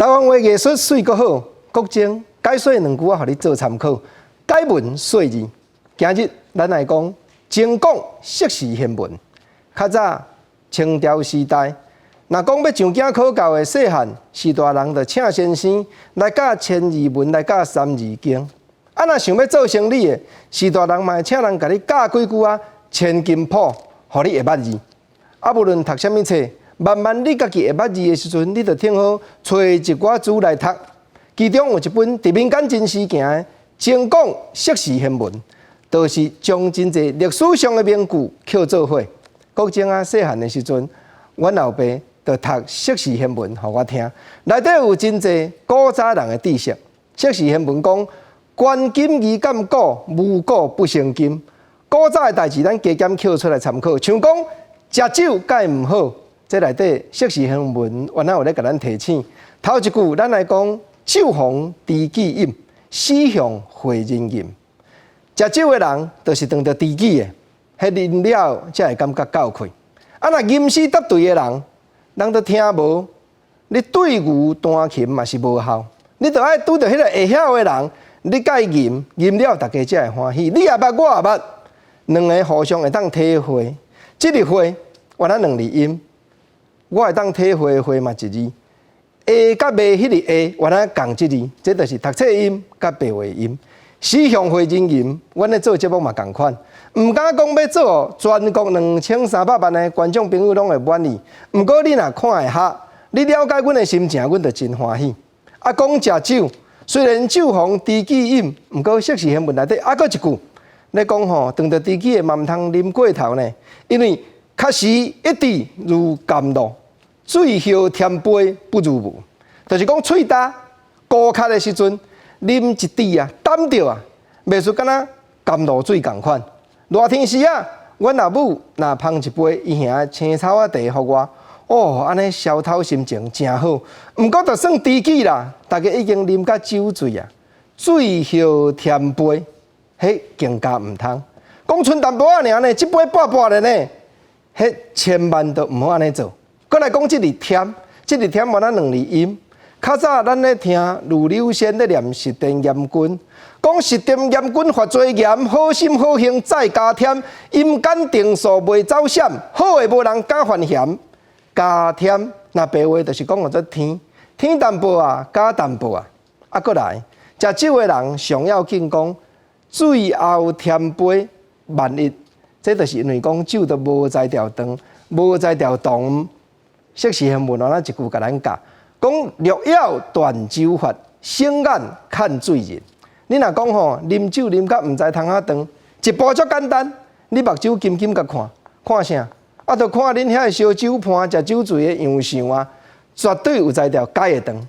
台灣話藝術媠閣好，國政解說兩句仔，予你做參考。解文說字，今日咱來講精講釋時賢文。較早清朝時代，若講欲上京考校的細漢，序大人就請先生來教千字文，來教三字經。啊，若想欲做生理的，序大人嘛會請人共你教幾句仔千金譜，予你會捌字。啊，無論讀啥物冊，慢慢你家己會捌字的時陣，你就聽好揣一寡書來讀。其中有一本佇民間真時行的《精講釋時賢文》，就是將真濟歷史上的名句抾做伙。國政啊，細漢的時陣，阮老爸就讀釋時賢文予我聽，內底有真濟古早人的知識。釋時賢文講：觀今宜鑑古，無古不成今。古早的代誌，咱加減抾出來參考。像講食酒蓋毋好，這內底釋時賢文原來有咧共咱提醒。頭一句，咱來講酒逢知己飲，死向會人吟。食酒的人，就是當著知己的，彼啉了才會感覺夠氣。啊，若吟詩答對的人，人都聽無，你對牛彈琴嘛是無效。你著愛拄著彼個會曉的人，你共伊吟吟了，大家才會歡喜。你也捌，我也捌，兩个互相會當體會。這个會原來兩字音，我會當體會的會嘛一字。會佮袂彼个會原來仝一字，這就是讀冊音佮白話音。死向會人吟，阮咧做節目嘛仝款，毋敢講欲做全國2300萬的觀眾朋友攏會滿意。毋過你若看會合，你了解阮的心情，阮就真歡喜。啊，講食酒，雖然酒逢知己飲，毋過釋時賢文內底猶閣一句，咧講吼，當著知己的嘛毋通啉過頭呢，因為確實一滴如甘露，醉後添杯不如無，就是講喙焦乾渴的時陣，啉一滴啊，淡著啊，袂輸敢若甘露水仝款。熱天時啊，阮阿母若捧一杯伊兄青草仔茶予我，哦，按呢消透心情誠好。毋過就算知己啦，大家已經啉甲酒醉啊，醉後添杯，彼更加毋通。講賰淡薄仔爾呢，這杯半半的呢，彼千萬都毋好按呢做。閣來講這字添，這字添原來兩字音。較早咱咧聽呂柳仙咧念十殿閻君，講十殿閻君發罪言，好心好行再加添，陰間定數袂走閃，好的無人敢犯嫌。加添，若白話就是講叫做添，添淡薄仔，加淡薄仔。啊，閣來，食酒的人上要緊講，醉後添杯，萬一，這就是因為講酒都無才調長，無才調長。釋時賢文原來一句共咱教。講六要斷酒法，醒眼看醉人。你若講吼，啉酒啉甲毋知通啥長，一步足簡單，你目睭緊緊共看，看啥？啊，就看恁遐個燒酒伴、食酒醉的樣相啊，絕對有才調改會長。